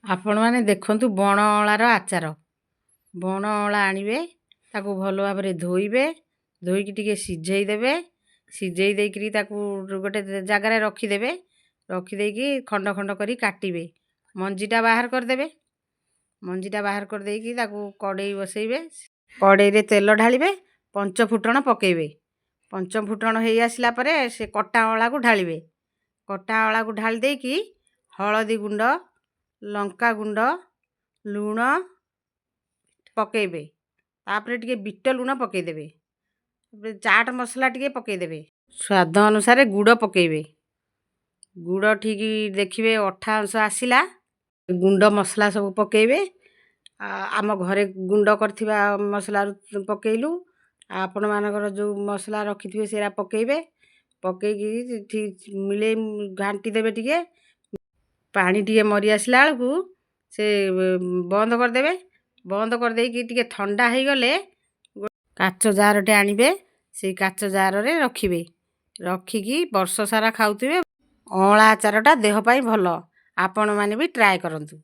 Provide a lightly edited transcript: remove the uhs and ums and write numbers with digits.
ଆପଣମାନେ ଦେଖନ୍ତୁ ବଣ ଅଁଳାର ଆଚାର। ବଣ ଅଁଳା ଆଣିବେ, ତାକୁ ଭଲ ଭାବରେ ଧୋଇବେ, ଧୋଇକି ଟିକେ ସିଝେଇ ଦେବେ। ସିଝେଇ ଦେଇକିରି ତାକୁ ଗୋଟେ ଜାଗାରେ ରଖିଦେବେ। ରଖିଦେଇକି ଖଣ୍ଡ ଖଣ୍ଡ କରି କାଟିବେ, ମଞ୍ଜିଟା ବାହାର କରିଦେବେ। ମଞ୍ଜିଟା ବାହାର କରିଦେଇକି ତାକୁ କଡ଼େଇ ବସେଇବେ, କଡ଼େଇରେ ତେଲ ଢାଳିବେ, ପଞ୍ଚ ଫୁଟଣ ପକାଇବେ। ପଞ୍ଚ ଫୁଟଣ ହେଇ ଆସିଲା ପରେ ସେ କଟା ଅଁଳାକୁ ଢାଳିବେ। କଟା ଅଁଳାକୁ ଢାଳି ଦେଇକି ହଳଦୀ ଗୁଣ୍ଡ, ଲଙ୍କା ଗୁଣ୍ଡ, ଲୁଣ ପକାଇବେ। ତାପରେ ଟିକେ ବିଟ ଲୁଣ ପକାଇଦେବେ, ଚାଟ୍ ମସଲା ଟିକେ ପକାଇଦେବେ, ସ୍ୱାଦ ଅନୁସାରେ ଗୁଡ଼ ପକାଇବେ। ଗୁଡ଼ ଠିକ୍ ଦେଖିବେ ଅଠା ଅଂଶ ଆସିଲା, ଗୁଣ୍ଡ ମସଲା ସବୁ ପକାଇବେ। ଆମ ଘରେ ଗୁଣ୍ଡ କରିଥିବା ମସଲାରୁ ପକାଇଲୁ, ଆପଣମାନଙ୍କର ଯେଉଁ ମସଲା ରଖିଥିବେ ସେରା ପକାଇବେ। ପକାଇକି ଠିକ୍ ମିଳେଇ ଘାଣ୍ଟି ଦେବେ। ଟିକେ ପାଣି ଟିକେ ମରି ଆସିଲା ବେଳକୁ ସେ ବନ୍ଦ କରିଦେବେ। ବନ୍ଦ କରିଦେଇକି ଟିକେ ଥଣ୍ଡା ହେଇଗଲେ କାଚ ଜାରଟେ ଆଣିବେ, ସେଇ କାଚ ଜାରରେ ରଖିବେ। ରଖିକି ବର୍ଷ ସାରା ଖାଉଥିବେ। ଅଁଳା ଆଚାରଟା ଦେହ ପାଇଁ ଭଲ, ଆପଣମାନେ ବି ଟ୍ରାଏ କରନ୍ତୁ।